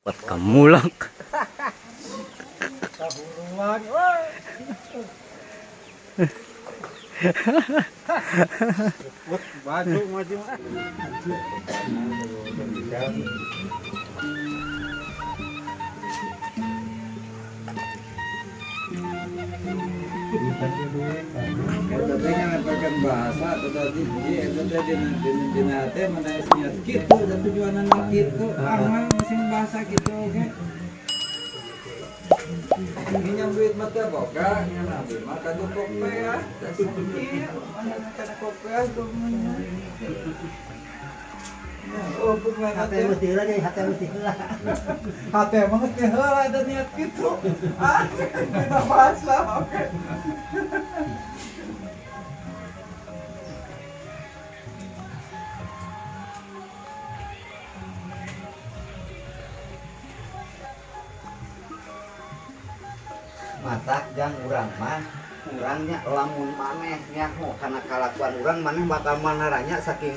Buat kamulak. Kahuruan. Baju maju. Tapi ngan bahasa atau tadi itu tadi dina teh mana niat kitu da tujuanna kitu ah mesin bahasa kitu oke. Minjam duit mah teh boga ngan abdi mah kadu kopea ieu mana kana kopea tuh. Oh, bukan hate mesti heula deui, hate mesti heula. Hate mah mesti heula da niat kitu. Ah, kita bahasa oke. Matak jang urang mah urangnya lamun maneh nyaho kana kalakuan urang maneh bakal manaranya saking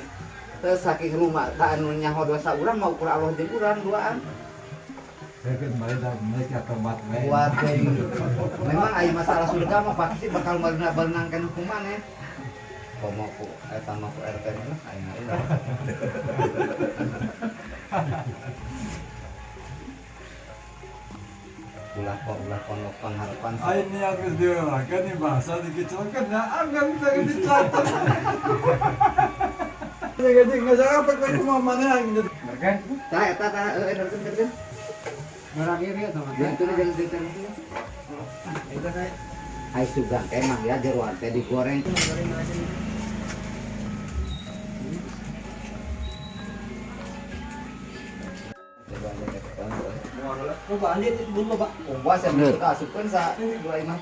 saking rumah tak anu nyaho dosa urang mau ukur Allah jeung urang duaan. Buat memang aya masalah surga mah pasti bakal berenangkeun hukum maneh. Komo ku eta mah ku RT mah aing. Ulah kok ulah kono pangharapan. Aing niat geus diurangkeun ieu bahasa dikicilkeun da anggan teh dicatat. Jadi nggak salah apa kok mana gitu. Tah eta tah euy terus. Barang ieu sama. Itu jangan diterus. Eta saya Ai sugan teh mah ya jeroan teh digoreng.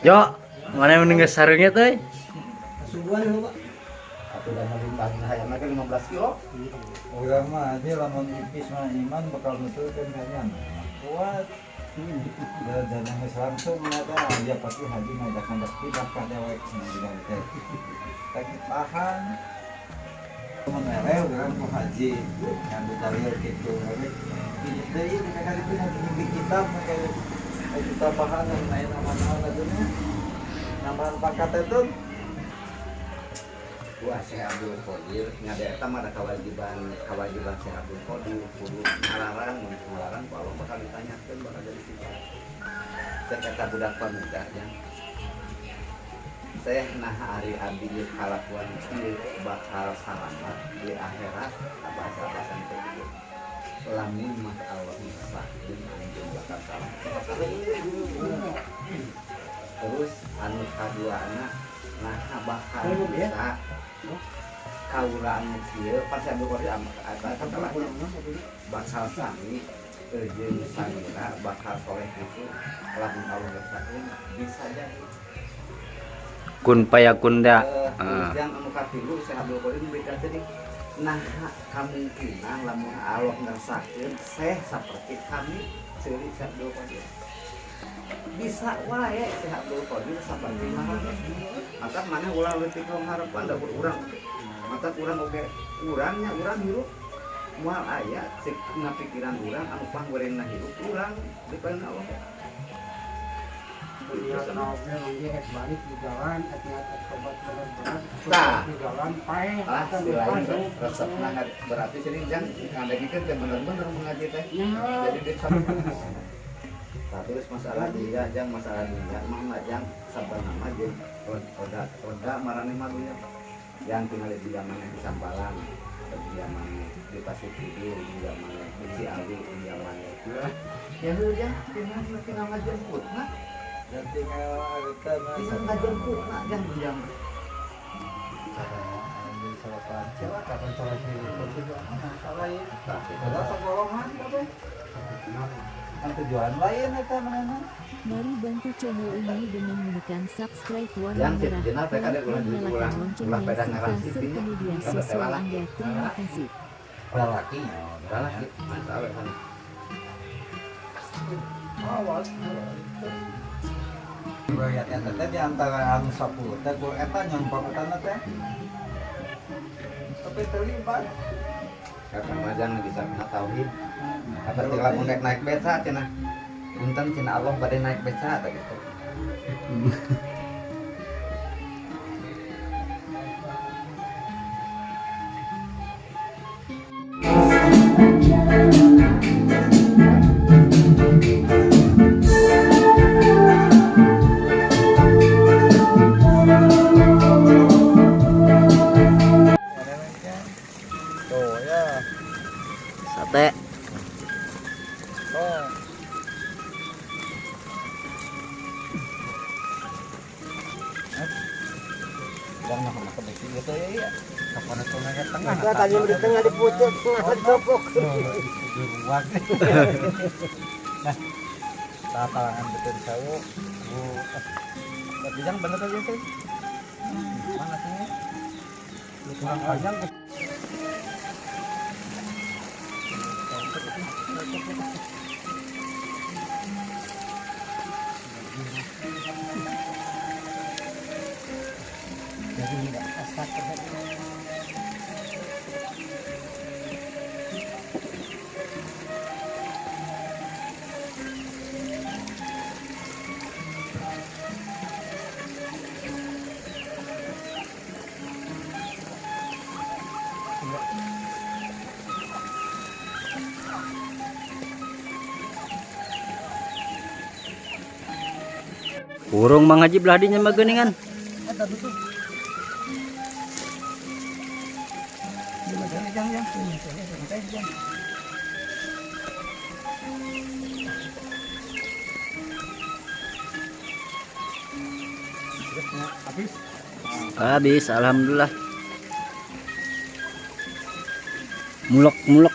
Yo, mana yang menunggu sarungnya tuh? Subuhan lu, Pak. Atau udah melimpah hayam lagi 15 kilo. Urang mah aja lamun ipis mah iman bakal nuturkeun ka kuat. Dan geus langsung nyata dia pasti haji ngajak-ngajak tidak ka dewek cenah bilang teh. Tapi tahan. Meneleh urang ku haji nganggo dalil kitu. Deui mereka itu di kitab kayak kita bahan main nama-nama atunya. Nambahan pangkat itu. Wah, Syekh Abdul Qadir ngada eta mah ada kewajiban Syekh Abdul Qadir kudu ngalarang mun ngalarang ku Allah bakal ditanyakeun bakal jadi siksa. Cek eta budak pamuda yang saya nah ari abdi ieu kalakuan ieu bakal salamat di akhirat abas-abasan teh kitu. Lamun mah Allah ngesahkeun anjeun bakal salamat. Terus anu kaduana nah bakal bisa kaula anu kieu pas Abdul Qadir eta bakal sami jeung samira bakal soleh itu lamun Allah ngesakeun bisa jadi Kun payakunda. Terus yang anu katilu Syekh Abdul Qadir beda tadi nah kemungkinan lamun Allah ngesakeun seh saperti kami seuri Syekh Abdul Qadir bisa wae Syekh Abdul Qadir saperti maneh maka maneh ulah leutik harapan da urang maka urang oge urangnya urang hirup moal aya cek ngapikiran urang anu panggorengna hirup urang di paling Allah. Niat oge mangge ek balik di jalan, ek niat ek tobat bener-bener. Di jalan paeh. Ah, lain resepna berarti sini jang ngadegikeun teh bener-bener mengaji teh. Jadi dia nah, terus masalah dia jang masalah dia mah jang sabar nama jeung roda roda marane mah dunya. Yang tinggal di mana di Sampalan, di mana di Pasir Kidul, di mana di Ciawi, di mana. Ya udah tinggal ngajemput nah. Dan tinggal tinggal ngajemput nah jang jang. Tujuan lain eta mana? Mari bantu channel ini dengan menekan subscribe warna yang merah dan nyalakan loncengnya serta serta media sosial Anda. Terima kasih. Lalaki, lalaki, mantap kan. Awas. Riwayat eta teh di antara anu 10 teh ku eta nyompong eta teh. Tapi terlibat. Karena majang bisa kena tauhid. Apa lamun naik naik beca cenah. Punten cenah Allah bade naik beca tah gitu. Tuh ya. Sate. Oh. Tadi di tengah diputus, tengah ditopok. Nah, talangan betul sawo. Tapi jangan bener aja sih. Mana sih? Kurang panjang. Jadi enggak asap. Burung Mang Haji belah dinya mah geuningan. Habis, alhamdulillah. Mulek-mulek.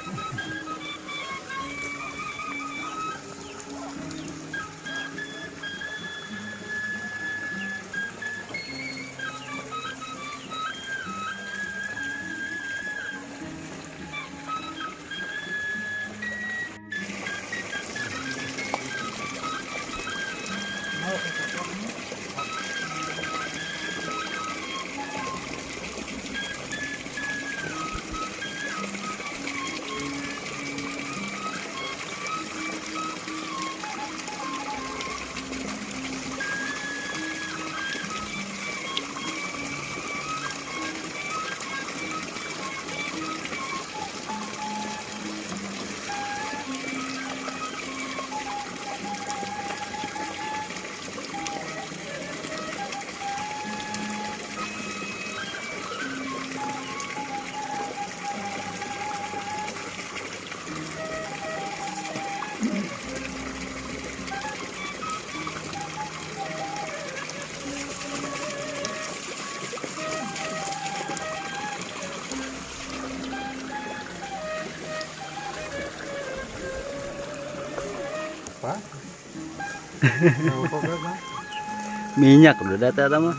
Minyak udah data mah.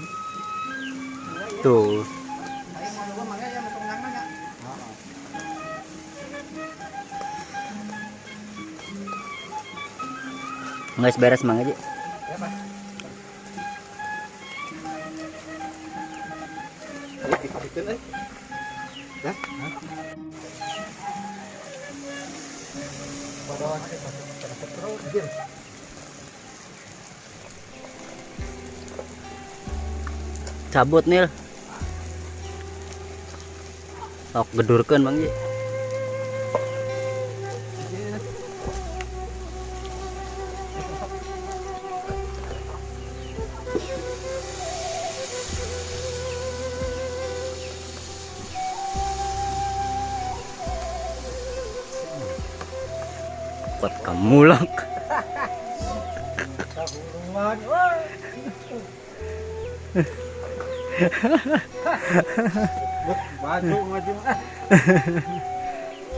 Tuh. Nggak beres Mang Haji. Cabut nil. Sok gedurkeun Bang Ji. Kuat kamulak.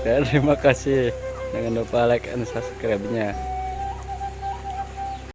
Terima kasih. Jangan lupa like and subscribe-nya.